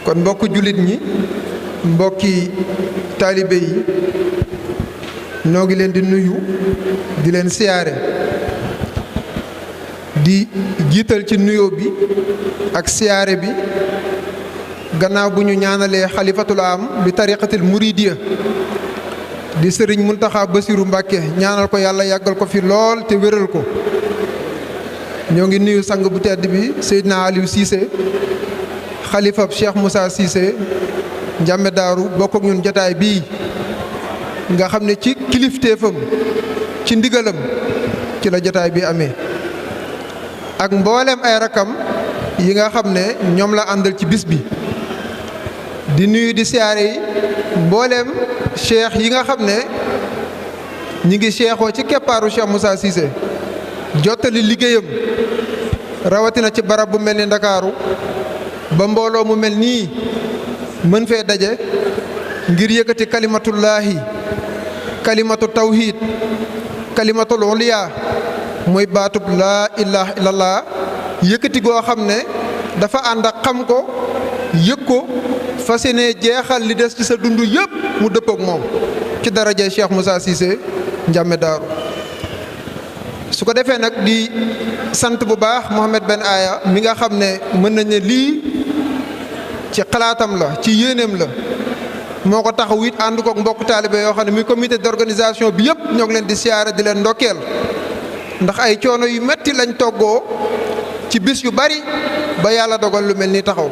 kon mbokk jullit ñi mbokki taalibe yi noo ngi leen di nuyu di leen siyaare di jiital ci nuyoo bi ak siyaare bi gannaaw bu ñu ñaanalee xalifatul am bi tariqatil muridiya di sëriñ Muntaxa Basiru Mbàkke ñaanal ko yàlla yàggal ko fi lool te wéral ko ñoo ngi nuyu sang bu tedd bi Seydina Aliou Cissé xalifab Cheikh Moussa Cissé njàmme daaru bokk ak ñun jotaay bii nga xam ne ci kilifteefam ci ndigalam ci la jotaay bi amee ak mbooleem ay rakam yi nga xam ne ñoom la àndal ci bis bi di nuyu di siyaare yi mbooleem cheikh yi nga xam ne ñi ngi cheikhoo ci keppaaru Cheikh Moussa Cissé jottali liggéeyam rawatina ci barab bu mel ni Ndakaaru ba mbooloo mu mel nii mën fee daje ngir yëkkati kalimatullaahi kalimatu tawhid kalimatul uliya muy baatub laa ilaha illallah yëkkati goo xam ne dafa ànd ak xam ko yëg ko fas yéene jeexal li des ci sa dund yëpp mu dëppook moom ci darajay Cheikh Moussa Cissé njàmme daaru su ko defee nag di sant bu baax Mohamed Ben Aya mi nga xam ne mën nañ ne lii ci xalaatam la ci yéeneem la moo ko taxaw it ànd kook mbokk taalibe yoo xam ne muy comité d'organisation bi yëpp ñoo ngi leen di siyaare di leen ndokkeel ndax ay coono yu metti lañ toggoo ci bis yu bari ba yàlla dogal lu mel ni taxaw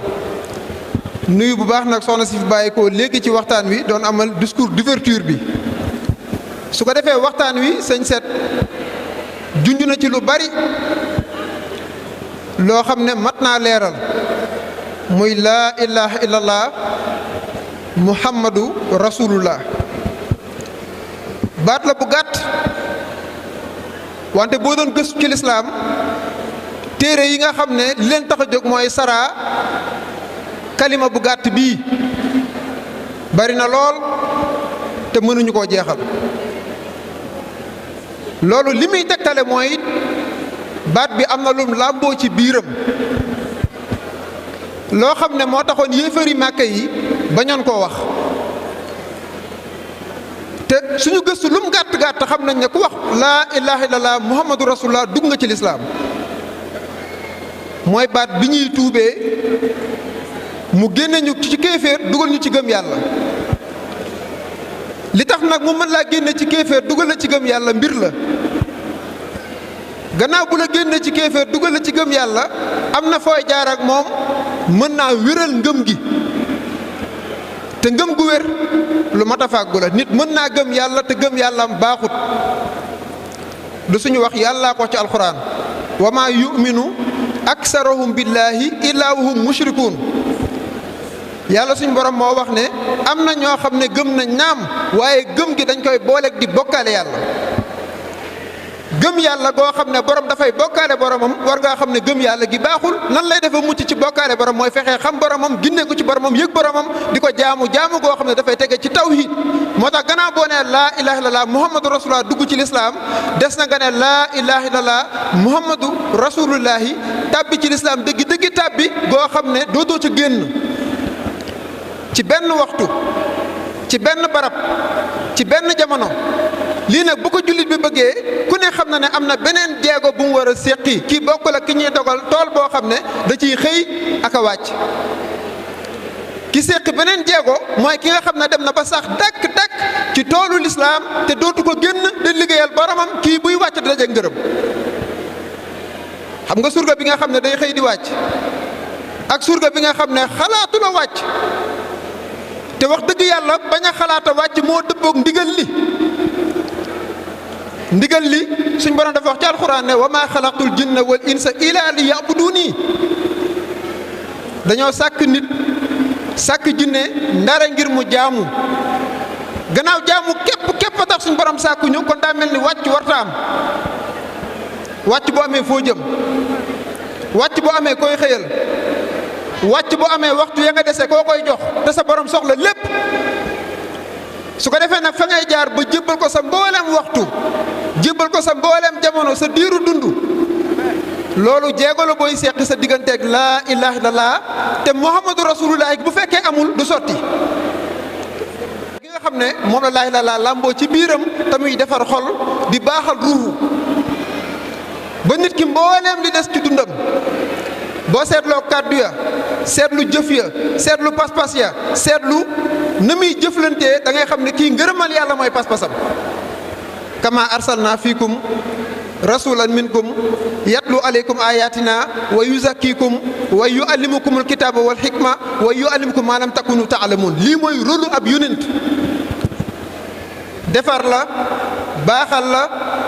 nuyu bu baax nag soxna si fi bàyyi ko léegi ci waxtaan wi doon amal discours d'ouverture bi su ko defee waxtaan wi sëñ Set junj na ci lu bari loo xam ne mat naa leeral muy laa ilaha illallah muhammadu rasulullah baat la bu gàtt wante boo doon gëstu ci lislaam téere yi nga xam ne li leen tax a jóg mooy saraa kalima bu gàtt bii bari na lool te mënuñu koo jeexal loolu li muy tegtale mooy baat bi am na lum làmboo ci biiram loo xam ne moo taxoon yéefari Màkka yi bañoon koo wax te suñu gëstu lum gàtt gàtt xam nañ ne ku wax laa ilaha illallah muhammadu rasulullah dugg nga ci lislaam mooy baat bi ñuy tuubee mu génne ñu ci kéeféer dugal ñu ci gëm yàlla li tax nag mu mën laa génne ci kéeféer dugal la ci gëm yàlla mbir la gannaaw bu la génne ci kéeféer dugal la ci gëm yàlla am na fooy jaar ak moom mën naa wéral ngëm gi te ngëm gu wér lu mat a fàggu la nit mën naa gëm yàlla te gëm yàllaam baaxut du suñu wax yàllaa ko ci alxuraan wa maa yuminu aksaruhum billaahi illaa wahum mushrikuun yàlla suñu borom moo wax ne am na ñoo xam ne gëm nañ naam waaye gëm gi dañ koy booleeg di bokkaale yàlla gëm yàlla goo xam ne borom dafay bokkaale boromam war ngaa xam ne gëm yàlla gi baaxul nan lay defa mucc ci bokkaale borom mooy fexee xam boromam ginne ko ci boromam yëg boromam di ko jaamu goo xam ne dafay tege ci tawhid moo tax gannaaw boo nee laa ilaha illallah muhammadu rasulullah dugg ci lislaam des na nga ne laa ilaha illallah muhammadu rasulullahi tàbbi ci lislaam dëggi tàbbi goo xam ne dootoo ca génn ci benn waxtu ci benn barab ci benn jamono lii nag bu ko jullit bi bëggee ku ne xam na ne am na beneen jeego bu mu war a séqi kii bokkul ak ki ñuy dogal tool boo xam ne da ciy xëy ak a wàcc ki séqi beneen jeego mooy ki nga xam ne dem na ba sax dàkk ci toolu lislaam te dootu ko génn di liggéeyal boromam kii buy wàcc daje ngërëm xam nga surga bi nga xam ne day xëy di wàcc ak surga bi nga xam ne xalaatu la wàcc te wax dëgg yàlla bañ a xalaata wàcc moo dëppook ndigal li suñ borom dafa wax ci alxuraan ne wa maa xalaqtul jinna wal insa illa li ya'buduni dañoo sàkk nit sàkk jinne ndare ngir mu jaamu gannaaw jaamu képp a tax suñ borom sàkkuñu kon daa mel ni wàcc warta am wàcc bu amee foo jëm wàcc bu amee koy xëyal wàcc bu amee waxtu ya nga dese koo koy jox te sa borom soxla lépp su ko defee nag fa ngay jaar ba jébbal ko sa mboolem waxtu jébbal ko sa mboolem jamono sa diiru dund loolu jéego la booy seqi sa digganteeg laa ilaha illallah te muhammadu rasulullah bu fekkee amul du sotti. gi nga xam ne moom la laa ilaha illallah làmboo ci biiram te muy defar xol di baaxal ruuhu ba nit ki mbooleem li des ci dundam boo seetloo kàddu ya seetlu jëf ya seetlu pas-pas ya seetlu na muy jëflantee da ngay xam ne kii ngërëmal yàlla mooy pas-pasam. kama arsalna fiikum rasulan minkum yatlu alaykum ayatina wa yuzakkikum wa yuallimukumul kitaba wal hikma wa yuallimukum ma lam takunu taalamun. lii mooy rôlu ab yonent defar la baaxal la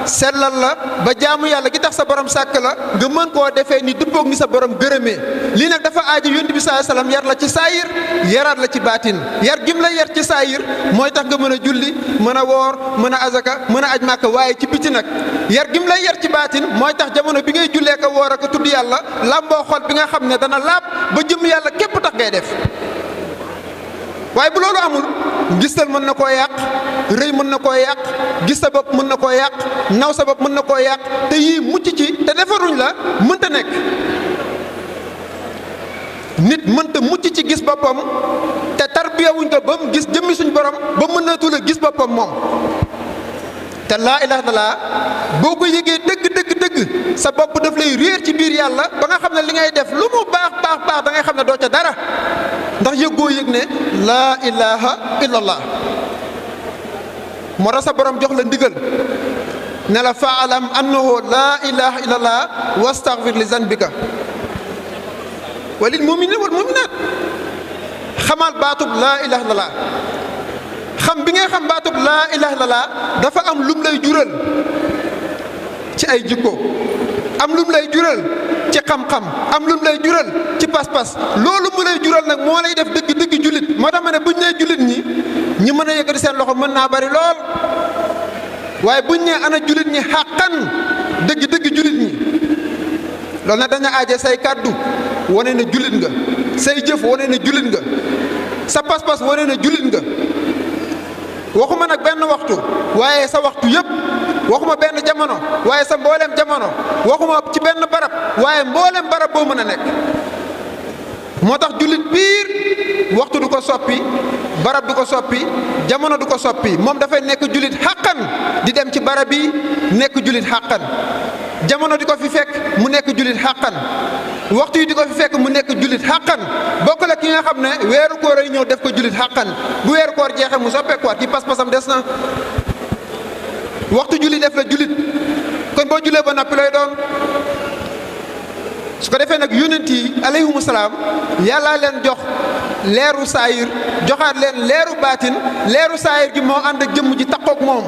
sellal la ba jaamu yàlla gi tax sa borom sàkk la nga mën koo defee ni dëppoog ni sa borom gërëmee. lii nag dafa aaji yonent bi sallallahu alayhi wasallam yar la ci saayir yaraat la ci baatin. yar gim la yar ci saayir mooy tax nga mën a julli mën a woor mën a azaka mën a aj màkka waaye ci biti nag yar gim lay yar ci baatin mooy tax jamono bi ngay jullee ko woor ak tudd yàlla làmboo xol bi nga xam ne dana laab ba jëm yàlla képp tax ngay def. waaye bu loolu amul gistal mën na koo yàq rëy mën na koo yàq gis sa bopp mën na koo yàq naw sa bopp mën na koo yàq te yii mucc ci te defaruñ la mënta nekk. nit mënta mucc ci gis boppam te tarbiyawuñ ko ba mu gis jëmmi suñ borom ba mën na tula gis boppam moom. te laa ilaaha illallaah boo ko yëgee dëgg sa bopp daf lay réer ci biir yàlla ba nga xam ne li ngay def lu mu baax da ngay xam ne doo ca dara ndax yëggoo yëg ne laa ilaaha illallaah. moo tax sa borom jox la ndigal ne la faalam annahu laa ilaaha illallaah wastaghfir li zanbika walil mu'miniina wal mu'minaat. xamal baatub laa ilaaha illallaah xam bi ngay xam baatub laa ilaaha illallaah dafa am lum lay jural ci ay jikko am lum lay jural ci xam-xam am lum lay jural ci pas-pas. loolu mu lay jural nag moo lay def dëgg jullit. moo tax ma ne buñ nee jullit ñi mën a yëkkati seen loxo mën naa bari lool waaye buñ nee ana jullit ñi xàqan dëgg jullit ñi loolu nag dañu aaje say kàddu wane na jullit nga say jëf wane na jullit nga sa pas-pas wane na jullit nga. waxuma nag benn waxtu waaye sa waxtu yëpp waxuma benn jamono waaye sa mbooleem jamono waxuma ci benn barab waaye mbooleem barab boo mën a nekk. moo tax jullit biir waxtu du ko soppi barab du ko soppi jamono du ko soppi moom dafay nekk jullit xàqan di dem ci barab yi nekk jullit xàqan jamono di ko fi fekk mu nekk jullit xàqan waxtu yi di ko fi fekk mu nekk jullit xàqan bokk la ki nga xam ne weeru koor ay ñëw def ko jullit xàqan bu weeru koor jeexee mu soppeekuwaat ki pas-pasam des na. waxtu julli def la jullit kon boo jullee ba noppi lay doon. su ko defee nag yonent yi alayhimu salaam yàllaa leen jox leeru saayir joxaat leen leeru baatin. leeru saayir gi moo ànd ak jëmm ji takkook moom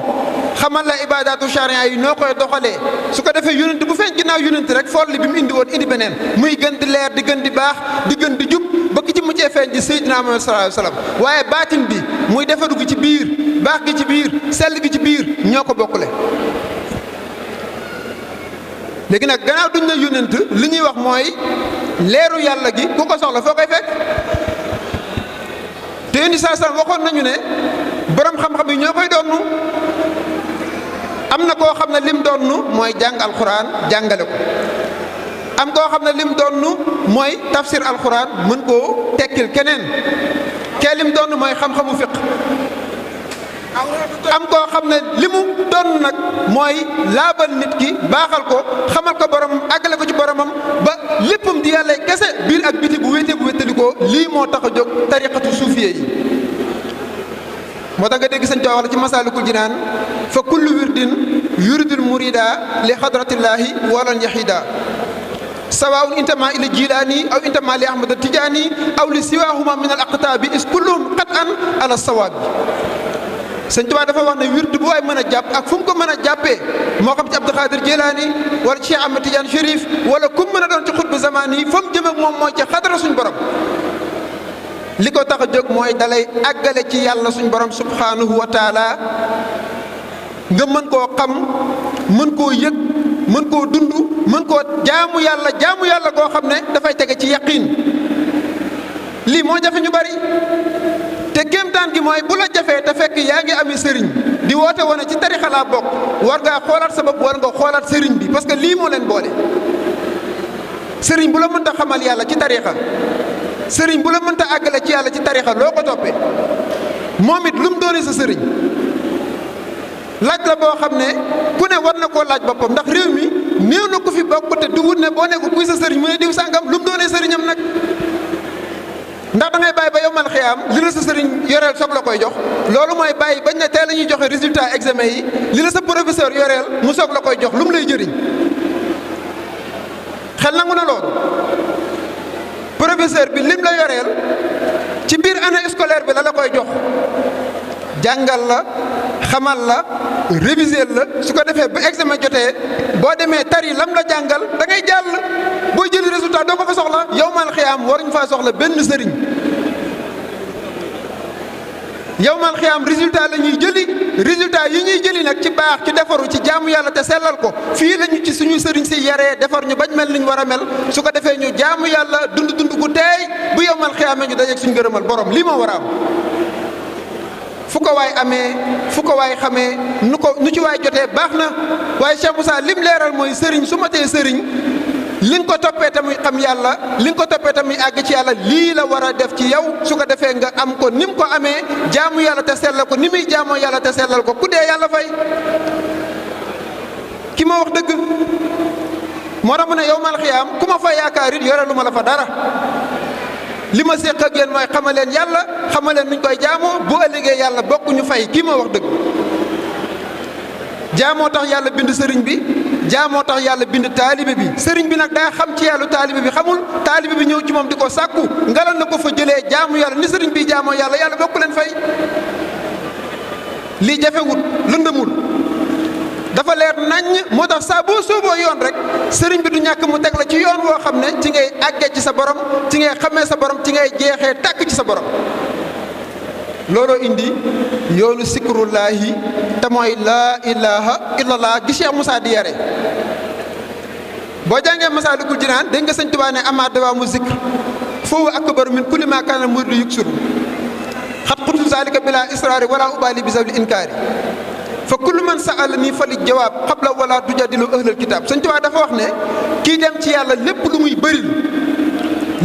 xamal la ibaadaatu charia yi noo koy doxalee. su ko defee yonent bu feeñ ginnaaw yonent rek folli bi mu indi woon indi beneen muy gën di leer di gën di baax di gën di jub ba ki ci muccee feeñ di Seydina Muhammad sallallahu alayhi wa sallam. waaye baatin bi muy defaru gi ci biir baax gi ci biir sell gi ci biir ñoo ko bokkule. léegi nag gannaaw duñ la yónnent li ñuy wax mooy leeru yàlla gi ku ko soxla foo koy fekk. te indi saa saa waxoon nañu ne borom xam-xam yi ñoo koy doonu. am na koo xam ne lim doonu mooy jàng alxuraan jàngale ko. am koo xam ne lim doonu mooy tafsir alxuraan mën koo tekkil keneen. kee lim doonu mooy xam-xamu fiq. am koo xam ne li mu doon nag mooy laabal nit ki baaxal ko xamal ko boromam àggale ko ci boromam ba léppam di yàlla kese biir ak biti bu wéetee bu wéttalikoo lii moo tax a jóg tariqatu suufiye yi. moo tax nga dégg sëñ Tuubaa wax ci Masaalikul Jinaan fa kullu wirdin yuridul murida li xadratillaahi walan yaxida sawaun intama ila jilaani aw intama li ahmad tijaani aw li siwaahuma min al aqtaabi is kulluhum qat an ala sawaabi. sëñ Tuubaa dafa wax ne wird bu waay mën a jàpp ak fu mu ko mën a jàppee moo xam ci Abdul Xaadir Jilaani wala ci Cheikh Ahmad Tidiane Chérif wala ku mu mën a doon ci xutbu zamaan yi fa mu jëm ak moom mooy ci xadara suñ borom. li ko tax a jóg mooy dalay àggale ci yàlla suñ borom subhaanahu wa taala nga mën koo xam mën koo yëg mën koo dund mën koo jaamu yàlla goo xam ne dafay tege ci yaqiin. lii moo jafe ñu bari te kéemtaan gi mooy bu la jafee te fekk yaa ngi ami sëriñ di woote wane ci tarixa laa bokk war ngaa xoolaat sa bopp war nga xoolaat sëriñ bi parce que lii moo leen boole. sëriñ bu la mënta xamal yàlla ci tariixa sëriñ bu la mënta àggale ci yàlla ci tariixa loo ko toppee moom it lu mu doone sa sëriñ laaj la boo xam ne ku ne war na koo laaj boppam ndax réew mi néew na ku fi bokk te duwut ne boo ne ko kuy sa sëriñ mu ne diw sàngam lu mu doonee sëriñam nag ndax da ngay bàyyi ba yowmal xiyaam li la sa sëriñ yoreel soog la koy jox loolu mooy bàyyi bañ ne tey la ñuy joxe résultat examen yi li la sa professeur yoreel mu soog la koy jox lu mu lay jëriñ xel nangu na loolu professeur bi lim la yoreel ci biir année scolaire bi la koy jox jàngal la xamal la réviser la su ko defee ba examen jotee boo demee tari lam la jàngal da ngay jàll booy jëli résultat doo ko fa soxla yowmal xiyaam waruñ faa soxla benn sëriñ yowmal xiyaam résultat la ñuy jëli résultat yi ñuy jëli nag ci baax ci defaru ci jaamu yàlla te sellal ko fii lañu ci suñu sëriñ si yaree defar ñu bañ mel ni ñu war a mel su ko defee ñu jaamu yàlla dund gu teey bu yowmal xiyaamee ñu dajeeg suñu ngërëmal borom lii moo war a am fu ko waay amee fu ko waay xamee nu ci waay jotee baax na waaye Cheikh Moussa lim leeral mooy sëriñ su ma tee sëriñ li nga ko toppee tamuy xam yàlla li nga ko toppee tamuy àgg ci yàlla lii la war a def ci yow su ko defee nga am ko ni mu ko amee jaamu yàlla te sellal ko ni muy jaamoo yàlla te sellal ko ku dee yàlla fay ki ma wax dëgg moo tax mu ne yowmal xiyaam ku ma fa yaakaar it yore lu ma la fa dara li ma séq ak yéen mooy xamaleen yàlla xamaleen nuñ koy jaamoo bu ëllëgee yàlla bokk ñu fay kii ma wax dëgg jaamoo tax yàlla bind sëriñ bi jaamoo tax yàlla bind taalibe bi sëriñ bi nag daa xam ci yàlla taalibe bi xamul taalibe bi ñëw ci moom di ko sàkku ngalal na ko fa jëlee jaamu yàlla ni sëriñ bi jaamoo yàlla yàlla bokk leen fay lii jafewut lëndëmul dafa leer naññ moo tax saa boo sooboo yoon rek sëriñ bi du ñàkk mu teg la ci yoon woo xam ne ci ngay àggee ci sa borom ci ngay xamee sa borom ci ngay jeexee tàkk ci sa borom looloo indi yoonu sikrullaahi te mooy laa ilaha illallah gi Cheikh Moussa di yare boo jàngee Masaalikul Jinaan dégg nga sëñ Tuubaa ne ama dawaamu zikr foofu akbaru min kulli maa kaana muridu yuksiru xat xuttu zalika bila israari wala ubaali bi zawli inkaari fa kullu man saala nii fali jawaab xabla wala tujadilu ahlal kitaab sëñ Tuubaa dafa wax ne kii dem ci yàlla lépp lu muy bëril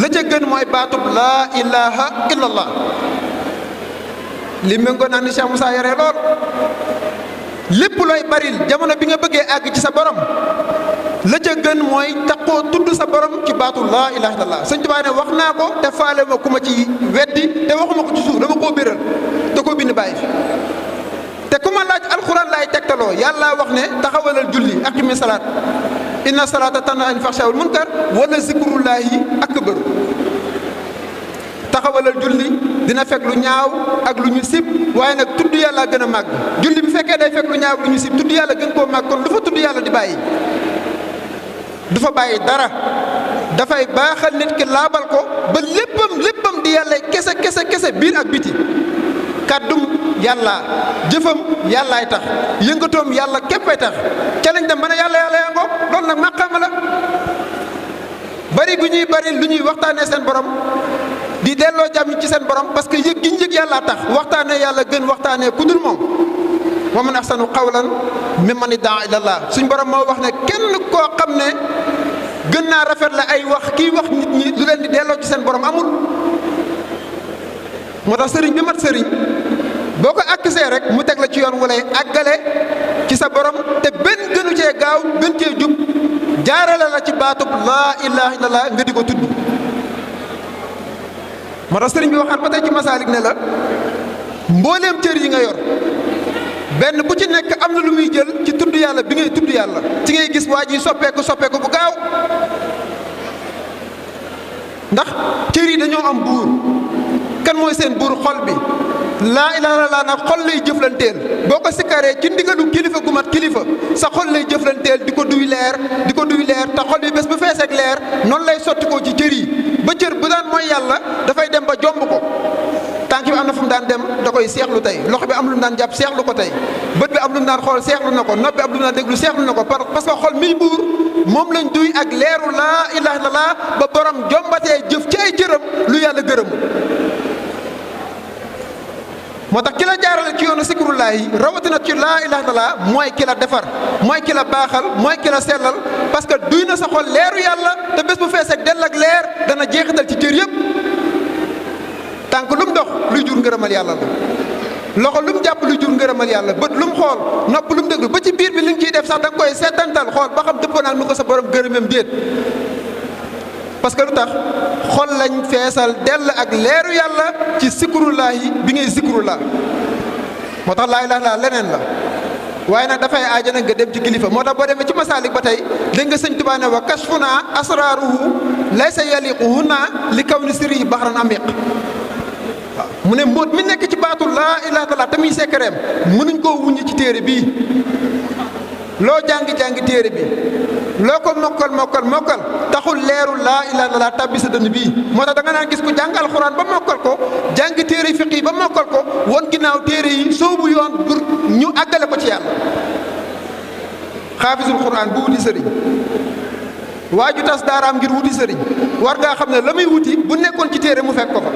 la ca gën mooy baatub laa ilaha illallah li méngoo naa ni Cheikh Moussa yore lool lépp looy baril jamono bi nga bëggee àgg ci sa borom la ca gën mooy taxoo tudd sa borom ci baatu laa ilaha illallah sëñ Tuubaa ne wax naa ko te faale ma ku ma ci weddi te waxuma ko ci suuf dama koo biral da koo bind bàyyi fi te ku ma laaj alxuraan laay tegtaloo yàlla wax ne taxawalal julli aqimi salaat inna salaata tanhaa anil fahshaa'i wal munkar wala zikrullaahi akbar taxawalal julli dina fekk lu ñaaw ak lu ñu sib waaye nag tudd yàlla gën a màgg julli bi fekkee day fekk lu ñaaw ak lu ñu sib tudd yàlla gën koo màgg kon lu fa tudd yàlla di bàyyi du fa bàyyi dara dafay baaxal nit ki laabal ko ba léppam di yàlla kese biir ak biti kàddum yàlla jëfam yàllaay tax yëngatoom yàlla képpay tax ca lañ dem ba ne yàlla yaa ngoog loolu nag màqaama la bari gu ñuy bari lu ñuy waxtaanee seen borom di delloo jàmm ci seen borom parce que yëg gi ñu yëg yàllaa tax waxtaanee yàlla gën waxtaanee ku dul moom wa man ahsanu qawlan mimman iddaa ilallah suñ borom moo wax ne kenn koo xam ne gën naa rafet la ay wax kii wax nit ñi lu leen di delloo ci seen borom amul moo tax sëriñ bi mat sëriñ boo ko accès rek mu teg la ci yoon walay àggale ci sa borom te benn gënu cee gaaw gën cee jub jaarale la ci baatub laa ilaha illallah nga di ko tudd moo tax sëriñ bi waxaat ba tey ci masaalik ne la mbooleem cër yi nga yor benn bu ci nekk am na lu muy jël ci tudd yàlla bi ngay tudd yàlla ci ngay gis waa ji soppeeku bu gaaw ndax cër yi dañoo am buur kan mooy seen buur xol bi laa ilaaha illallaah nag xol lay jëflanteel boo ko sikkaree ci ndigalu kilifa gu mat kilifa sa xol lay jëflanteel di ko duy leer te xol bi bés bu feeseek leer noonu lay sotti ko ci cër yi ba cër bu daan mooy yàlla dafay dem ba jomb ko tànk bi am na fu mu daan dem da koy seexlu tey loxo bi am lu mu daan jàpp seexlu ko tey bët bi am lu mu daan xool seexlu na ko nopp bi am lu mu daan déglu seexlu na ko parce que xol miy buur moom lañ duy ak leeru laa ilaaha illallaah ba borom jombatee jëf ci ay cëram lu yàlla gërëm moo tax ki la jaarale ci yoonu sikrullaahi rawatina ci laa ilaaha illallaah mooy ki la defar mooy ki la baaxal mooy ki la sellal parce que duy na sa xol leeru yàlla te bés bu fees ak dell ak leer dana jeexital ci cër yëpp. tànk lu mu dox luy jur ngërëmal yàlla la, loxo lu mu jàpp luy jur ngërëmal yàlla, bët lu mu xool, nopp lu mu déglu, ba ci biir bi li nga ciy def sax da nga koy seetantal xool ba xam dëppoo naag nu ko sa borom gërëmam déet. parce que lu tax xol lañ feesal dell ak leeru yàlla ci zikrullaahi bi ngay zikrullah. moo tax laa ilaaha illallaah leneen la, waaye nag dafay aaja nag nga dem ci kilifa. moo tax boo demee ci masaalik ba tey dégg nga sëñ Tuubaa ne wa kashfunaa asraaruhu laysa yaliqu huna li kawni sirrihi bahran amiq. waaw mu ne mbóot mi nekk ci baatu laa ilaaha illallaah te muy sekkereem mënuñ koo wuññi ci téere bii. loo jàngi téere bi, loo ko mokkal taxul leeru laa ilaaha illallaah tàbbi sa dënn bii. moo tax da nga naan gis ku jàng alxuraan ba mokkal ko, jàng téere fiq yi ba mokkal ko, won ginnaaw téere yi soobu yoon pour ñu àggale ko ci yàlla. xaafisul xuraan bu wuti sëriñ, waaju tas daaraam ngir wuti sëriñ, war ngaa xam ne la muy wuti bu nekkoon ci téere mu fekk ko fa.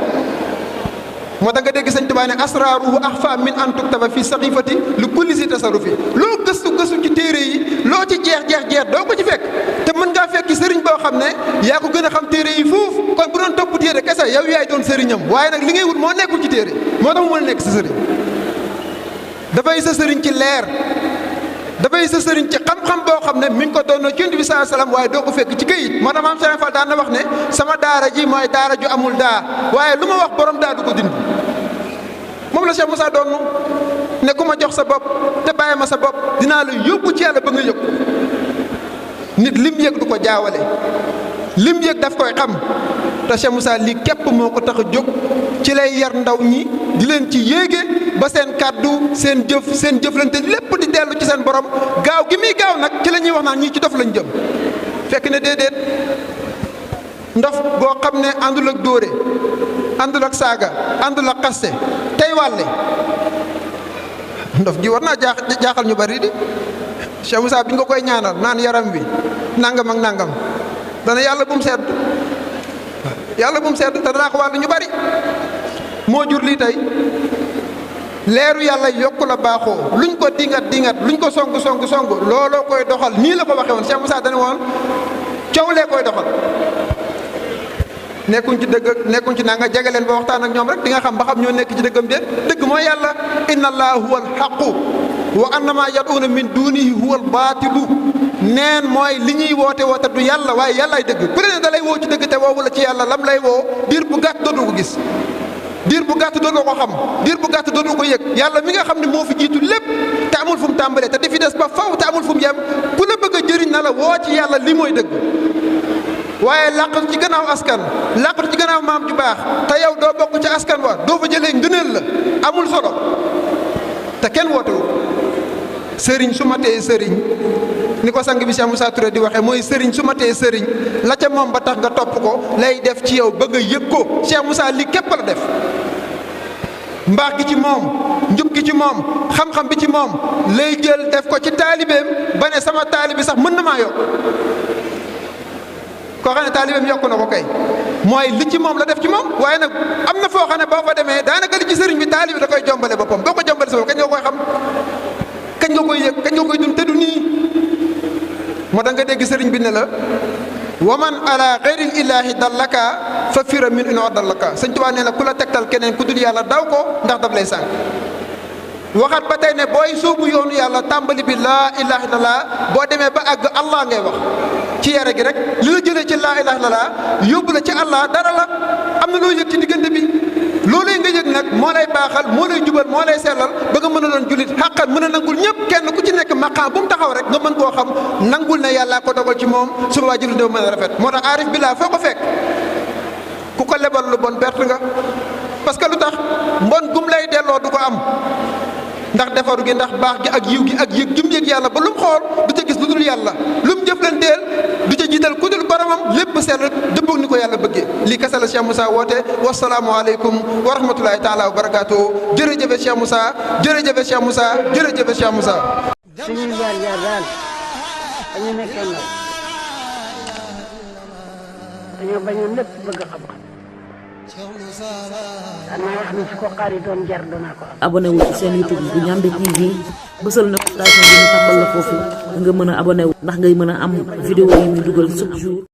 moo tax nga dégg sëñ Tuubaa ne asraaruhu axfa min an tuktaba fi saxifati lu kulli si tasarufi. loo gëstu ci téere yi, loo ci jeex doo ko ci fekk. te mën ngaa fekk sëriñ boo xam ne yaa ko gën a xam téere yi fuuf, kon bu doon topp téere kese yow yaay doon sëriñam, waaye nag li ngay wut moo nekkul ci téere, moo tax mu mën a nekk sa sëriñ. dafay sa sëriñ ci leer, dafay sa sëriñ ci xam-xam boo xam ne mi ngi ko doon ci Yonent bi sallallaahu alayhi wa sallam, waaye doo ko fekk ci këyit. moo tax maam Serigne Fall daan na wax ne sama daara ji mooy daara ju amul daa, waaye lu ma wax borom daa du ko dindi. moom la Cheikh Moussa doon ne ku ma jox sa bopp te bàyyi ma sa bopp dinaa la yóbbu ci yàlla ba nga yëg. nit lim yëg du ko jaawale, lim yëg daf koy xam. te Cheikh Moussa lii képp moo ko tax a jóg, ci lay yar ndaw ñi di leen ci yéege ba seen kàddu, seen jëf, seen jëflante lépp di dellu ci seen borom. gaaw gi muy gaaw nag ci la ñuy wax naan ñii ci dof lañ jëm, fekk ne déedéet. ndof boo xam ne àndul ak dóore, àndul ak saaga, àndul ak xaste tey wàlle, ndof gi war naa jaaxal ñu bari di. Cheikh Moussa bi nga koy ñaanal naan yaram wi nangam ak nangam, dana yàlla bu mu sedd, yàlla bu mu sedd te danaa ko wàllu ñu bari. moo jur lii tey leeru yàlla yokku la baaxoo, luñ ko dingat luñ ko song looloo koy doxal. nii la ko waxee woon Cheikh Moussa dana woon coow lee koy doxal. nekkuñ ci dëgg nekkuñ ci naa nga jege leen ba waxtaan ak ñoom rek di nga xam ba xam ñoo nekk ci dëggam déet. dëgg mooy yàlla, inna allaha huwa alxaqu wa annama yad'una min dunihi huwa albaatilu. neen mooy li ñuy woote du yàlla waaye yàllaay dëgg. ku ne da lay woo ci dëgg te woowu la ci yàlla, lam lay woo diir bu gàtt dootu ko gis, diir bu gàtt dootu ko xam, diir bu gàtt dootu ko yëg. yàlla mi nga xam ne moo fi jiitu lépp te amul fu mu tàmbalee te di fi des ba faw te amul fu mu yem, ku la bëgg a jëriñ na la woo ci yàlla, li mooy dëgg. waaye làqatu ci gannaaw askan, làqatu ci gannaaw maam ju baax te yow doo bokk ci askan wa, doo fa jëlee ngëneel la, amul solo te kenn wootewu. sëriñ su ma tee sëriñ ni ko sang bi Cheikh Moussa Touré di waxee mooy sëriñ su ma tee sëriñ la ca moom ba tax nga topp ko lay def ci yow ba nga yëg ko. Cheikh Moussa lii képp la def. mbaax gi ci moom, njub gi ci moom, xam-xam bi ci moom lay jël def ko ci taalibeem ba ne sama taalibe sax mën na maa yokk. koo xam ne taalibeem yokk na ko kay mooy li ci moom la def ci moom. waaye nag am na foo xam ne boo fa demee daanaka li ci sëriñ bi taalibe da koy jombale boppam. boo ko jombale sa bopp kañ nga koy xam, kañ nga koy yëg, kañ nga koy dund te du nii. moo tax nga dégg sëriñ bi ne la waman ala xayril ilaahi dallaka fa fira min ino dallaka. sëñ Tuubaa nee na ku la tegtal keneen ku dul yàlla daw ko ndax daf lay sànq. waxaat ba tey ne booy sóobu yoonu yàlla tàmbali bi laa ilaaha illallaah, boo demee ba àgg allah ngay wax ci yare gi rek. li la jëlee ci laa ilaaha illallaah yóbbu la ci allah dara la. am na loo yëg ci diggante bi, loolu nga yëg nag moo lay baaxal, moo lay jubal, moo lay sellal ba nga mën a doon jullit xàqan, mën a nangul ñëpp. kenn ku ci nekk maqaam bu mu taxaw rek nga mën koo xam, nangul ne yàllaa ko dogal ci moom, su boobaa jëfandikoo mën a rafet. moo tax aarif billah foo ko fekk ku ko lebal lu bon perte nga. parce que lu tax mbon gum lay delloo du ko am, ndax defaru gi, ndax baax gi ak yiw gi ak yëg gim yëg yàlla ba lu mu xool du ca gis lu dul yàlla, lu mu jëflanteel du ca jiital ku dul boromam, lépp sell dëppoo ni ko yàlla bëggee. lii kese la Cheikh Moussa woote. wasalaamu aleykum wa rahmatulahi taala wa barakaatu. jërëjëfe Cheikh Moussa, jërëjëfe Cheikh Moussa, jërëjëfe Cheikh Moussa. suñuy jaar-jaar daal dañu nekkee ndaw dañoo bañoon lépp bëgg xam-xam xanaa wax ni su ko xaritoon jar dana ko am. abonné wu ci seen YouTube bu Ndiamé TV bësal notification bi ñu tàmbal la foofu nga mën a abonné wu ndax ngay mën a am vidéo yi muy dugal chaque jour.